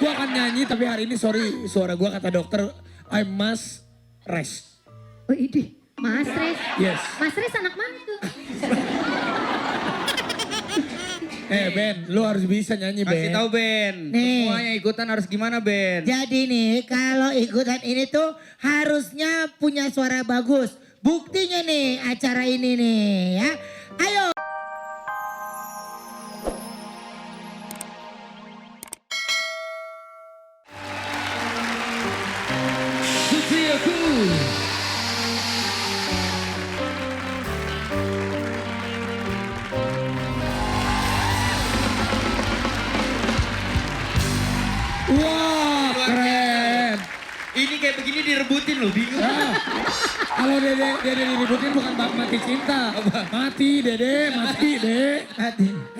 Gue akan nyanyi tapi hari ini sorry suara gue kata dokter I must rest. Oh ini Mas Res. Yes. Mas Res anak mana tuh? Ben, lu harus bisa nyanyi Ben. Kasih tahu Ben. Nih. Semuanya ikutan harus gimana Ben? Jadi nih kalau ikutan ini tuh harusnya punya suara bagus. Buktinya nih acara ini nih ya. Ayo. Setiaku. Wah keren. Ini kayak begini direbutin loh, bingung. Kalau dede diributin bukan bak mati cinta. Mati dede, mati dede.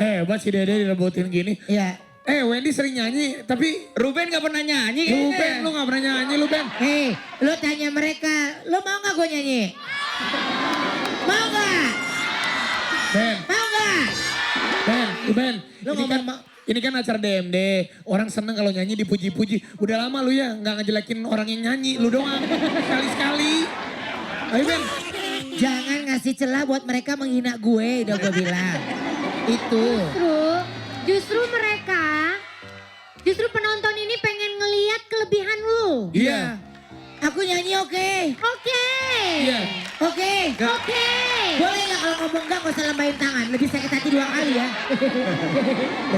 Hebat si dede direbutin gini. Ya. Wendy sering nyanyi tapi Ruben gak pernah nyanyi lu kayaknya. Ben, lu gak pernah nyanyi lu Ben. Hei, lu tanya mereka, lu mau gak gue nyanyi? Mau gak? Ben, Mau gak? Ben. Lu Ini kan acara DMD, orang seneng kalau nyanyi dipuji-puji. Udah lama lu ya nggak ngejelekin orang yang nyanyi, lu doang. Sekali-sekali. Ayo Ben. Jangan ngasih celah buat mereka menghina gue, udah gue bilang. Itu. Justru penonton ini pengen ngeliat kelebihan lu. Iya. Aku nyanyi oke. Oke. Iya. Oke. Oke. Boleh gak kalau ngomong gak usah lembahin tangan, lebih sakit hati 2 kali ya.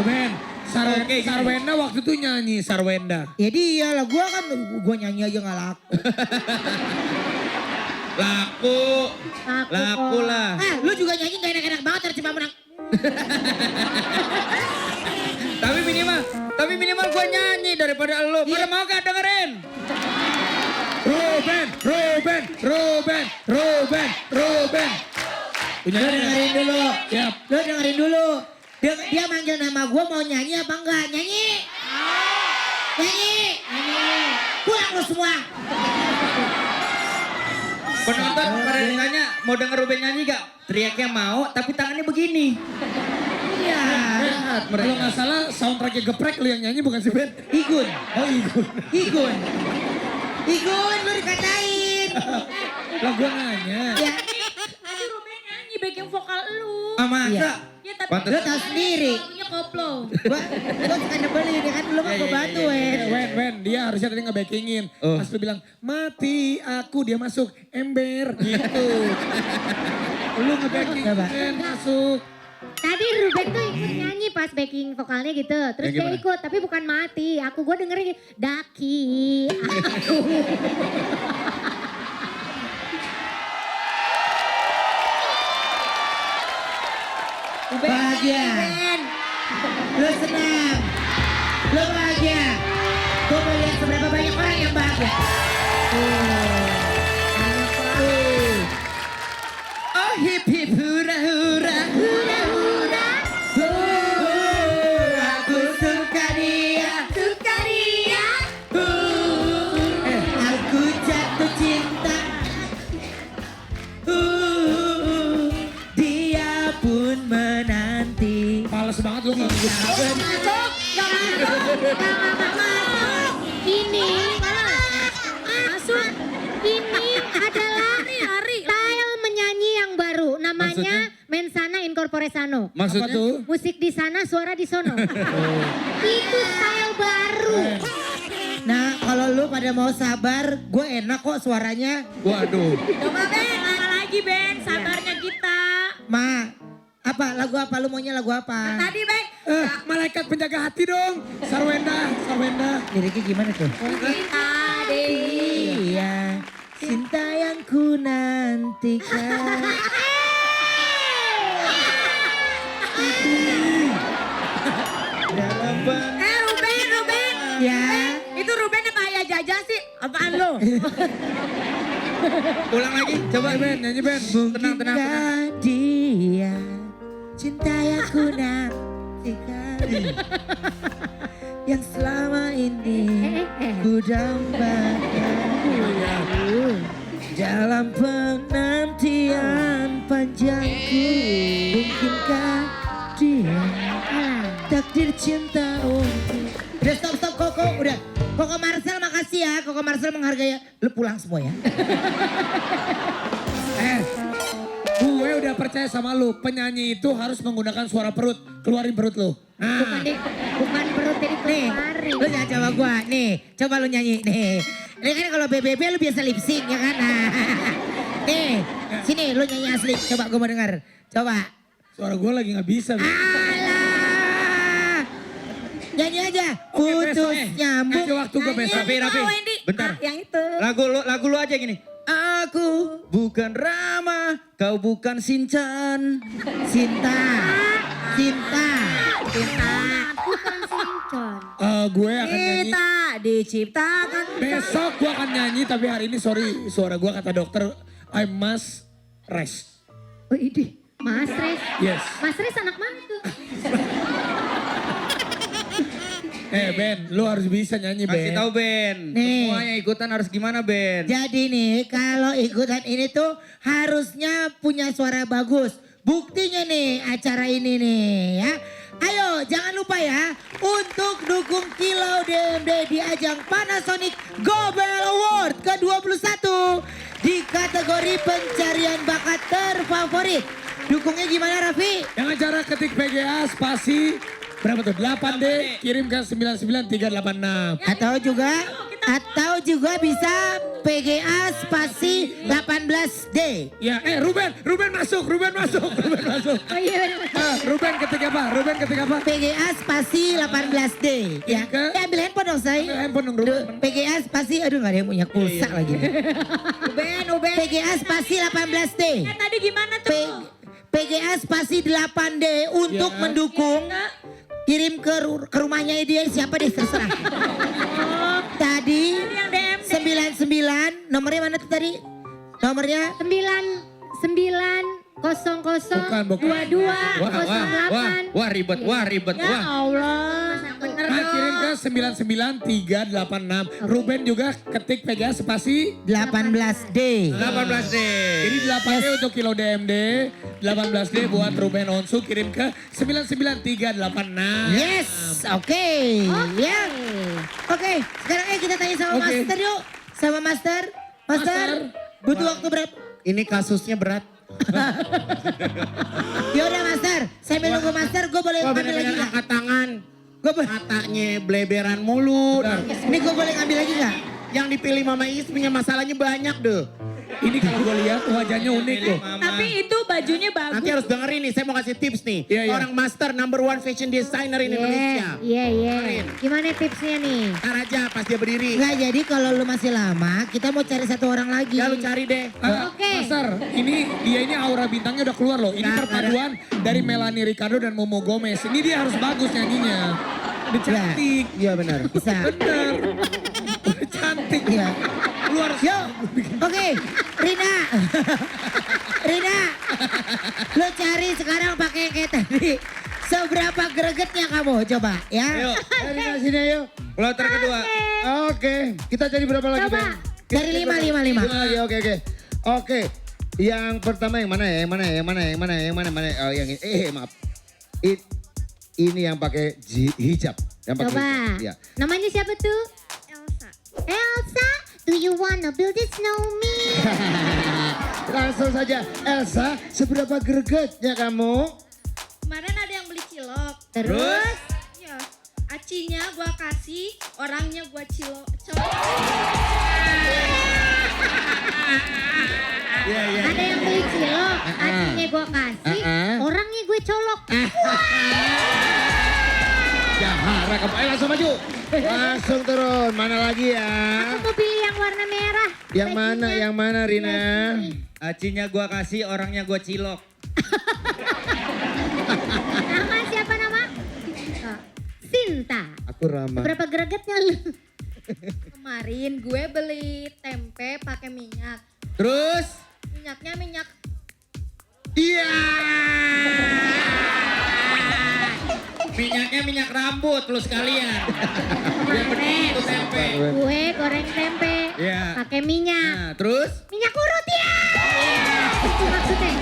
Ben, Oke, gini. Sarwenda waktu itu nyanyi Sarwenda. Ya dia lah, gue nyanyi aja gak laku. Laku lah. Lu juga nyanyi gak enak-enak banget tercipta menang. Tapi minimal gua nyanyi daripada lu. Pada mau gak dengerin? Ruben. Lu dengerin dulu. Siap. Lu dengerin dulu. Dia manggil nama gue mau nyanyi apa enggak? Nyanyi. Nyanyi. Pulang lu semua. Penonton pada ditanya mau denger Ruben nyanyi gak? Teriaknya mau tapi tangannya begini. Iya. Kalau nggak salah soundtracknya geprek lu yang nyanyi bukan si Ben. Igun. Oh Igun. Igun lu dikatain. Lah gua nanya. Ya. Tadi Ruben nyanyi backing vokal lu. Masa? Iya. Ya tapi Pantes. Lu tahu sendiri. lagunya koplo. Gua suka nebelin ya kan lu mah gue bantu Wen, dia harusnya tadi nge-backingin. Oh. Pas lu bilang, mati aku, dia masuk, ember, gitu. Lu nge-backing, Coba. Ben, masuk. Tadi Ruben tuh ikut nyanyi pas backing vokalnya gitu. Terus Ya, dia gimana? ikut tapi bukan mati. Gue dengerin daki aku. Bahagia. Lu senang. Lu bahagia. Gue mau lihat seberapa banyak orang yang bahagia. Oh hip hip hura hura. Hura hura, Aku suka dia. suka dia. Aku jatuh cinta. Dia pun menanti. Males banget lu nggak ngikut. Masuk, gak masuk. Ini masuk. Ini adalah style menyanyi yang baru. Namanya Mensana Incorpore Sano. Maksudnya? Apa tuh? Musik di sana, suara di sono. Itu style baru. Nah kalau lu pada mau sabar, gue enak kok suaranya. Waduh. Coba Ben, mana lagi Ben, sabarnya kita. Ma, apa lagu apa lu maunya lagu apa? Tadi Ben, Malaikat penjaga hati dong. Sarwenda. Liriknya gimana tuh? tadi. Iya, cinta yang ku nantikan. Ruben. Ya, Itu Ruben apa ayah Jaja sih? Apaan lo? Ulang lagi. Coba Ben, nyanyi Ben. Tenang. mungkinkah dia cinta yang ku nantikan, yang selama ini ku dambakan dalam penantian panjangku. Mungkinkah dia takdir cinta untuk. Udah stop Koko. udah. Koko Marcel makasih ya. Koko Marcel menghargai. Lu pulang semua ya. Gue udah percaya sama lu. Penyanyi itu harus menggunakan suara perut. Keluarin perut lu. Bukan perut jadi Nih, keluarin. lu jangan coba gua. Nih, coba lu nyanyi. Nih. Ini kan kalau BBB lu biasa lip sync ya kan. Nah. Nih, sini lu nyanyi asli. Coba gua mau dengar. Coba. Suara gue lagi gak bisa. Alah. Nyanyi aja. Oke, Putus besok, nyambung. kasih waktu gue besok. Rapi. Bentar. Yang itu. Lagu lu aja gini. Aku bukan Rama, kau bukan Sinchan. Cinta. Cinta. Bukan sincon. Gue akan nyanyi. Diciptakan. Besok gue akan nyanyi tapi hari ini sorry. Suara gue kata dokter I must rest. Oh ini. Mas Res. Yes. Mas Res anak mana tuh? Ben, lu harus bisa nyanyi Ben. Kasih tahu Ben. Nih. Semuanya ikutan harus gimana Ben? Jadi nih kalau ikutan ini tuh harusnya punya suara bagus. Buktinya nih acara ini nih ya. Ayo jangan lupa ya untuk dukung Kilau DMD di ajang Panasonic Gobel Award ke-21 di kategori pencarian bakat terfavorit. Dukungnya gimana Raffi? Dengan cara ketik PGA spasi berapa tuh? 8D kirim ke 99386. Atau juga bisa PGA spasi 18D. Ya, Ruben masuk. Oh iya. Ruben ketik apa? PGA spasi 18D. Ya, Ke? ambil handphone dong saya. Ambil handphone dong, Ruben. PGA spasi, aduh gak ada yang punya pulsa lagi. Uben. PGA spasi 18D. Tadi gimana tuh? PGA spasi 8D untuk Ya. mendukung. Kirim ke rumahnya dia siapa deh terserah. Tadi 99 nomornya mana tuh tadi? Nomornya 9900 Bukan. 2208. Wah ribet. Ya Allah. Bener Nah, kirim ke 99386. Ruben juga ketik PGA spasi. 18D. 18D. Jadi 8D untuk Kilo DMD, 18D buat Ruben Onsu kirim ke 99386. Yes, oke. Ya. Oke, sekarang kita tanya sama Oke. Master yuk. Sama Master. Master, butuh waktu berapa? Ini kasusnya berat. Yaudah Master, sambil nunggu Master gue boleh Wah ambil lagi bener-bener gak? angkat tangan. Gue boleh, Matanya bleberan mulu. ini gue boleh ngambil lagi gak? Yang dipilih Mama Iis punya masalahnya banyak deh. Ini kalau gue lihat wajahnya unik loh. Tapi itu bajunya bagus. Nanti harus dengerin nih, saya mau kasih tips nih. Iya, iya. Orang master #1 fashion designer in Indonesia. Iya. Gimana tipsnya nih? Ntar aja pas dia berdiri. Enggak, jadi kalau lu masih lama, kita mau cari satu orang lagi. Ya lu cari deh. Oke. Master, dia ini aura bintangnya udah keluar loh. Ini Nah, perpaduan dari Melanie Ricardo dan Momo Gomez. Ini dia harus bagus nyanyinya. Udah cantik. Iya benar. Bisa. Bener. Udah cantik. Iya. Lu harus Yuk, oke, Rina. Rina, lu cari sekarang pakai kayak tadi. Seberapa gregetnya kamu coba ya? Ayo, Dari sini ayo. kloter kedua. Oke, kita jadi berapa lagi? Coba. Ben? Dari 5. Lima lagi, oke. Oke, yang pertama yang mana? Oh yang ini, maaf. Ini yang pakai hijab. Yang pakai Coba. hijab. Ya. Namanya siapa tuh? Elsa, do you wanna build a snowman? Langsung saja, Elsa, seberapa gregetnya kamu? Kemarin ada yang beli cilok. Terus? Ya, acinya gua kasih, orangnya gua colok. Ada yang beli cilok, acinya gue kasih, orangnya gue colok. Jahara kamu, ayo langsung maju. Langsung turun, mana lagi ya? Aku mau pilih yang warna merah. Yang mana Rina? Acinya gua kasih, orangnya gua cilok. Nama siapa nama? Sinta. Aku Rama. Berapa gregetnya lu? Kemarin gue beli tempe pakai minyak. Terus? Minyaknya minyak Iya. Minyaknya minyak rambut lu sekalian. Biar bening tuh tempe. Gue goreng tempe. Iya. Pakai minyak. Nah, terus? Minyak urut ya. Itu maksudnya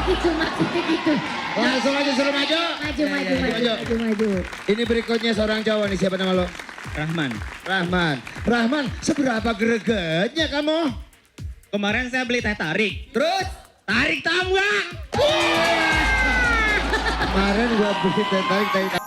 gitu. Langsung aja suruh maju. Maju. Ini berikutnya seorang cowok nih, siapa nama lo? Rahman. Rahman, seberapa gregetnya kamu? Kemarin saya beli teh tarik. Terus tarik tambang. Kemarin gua beli teh tarik.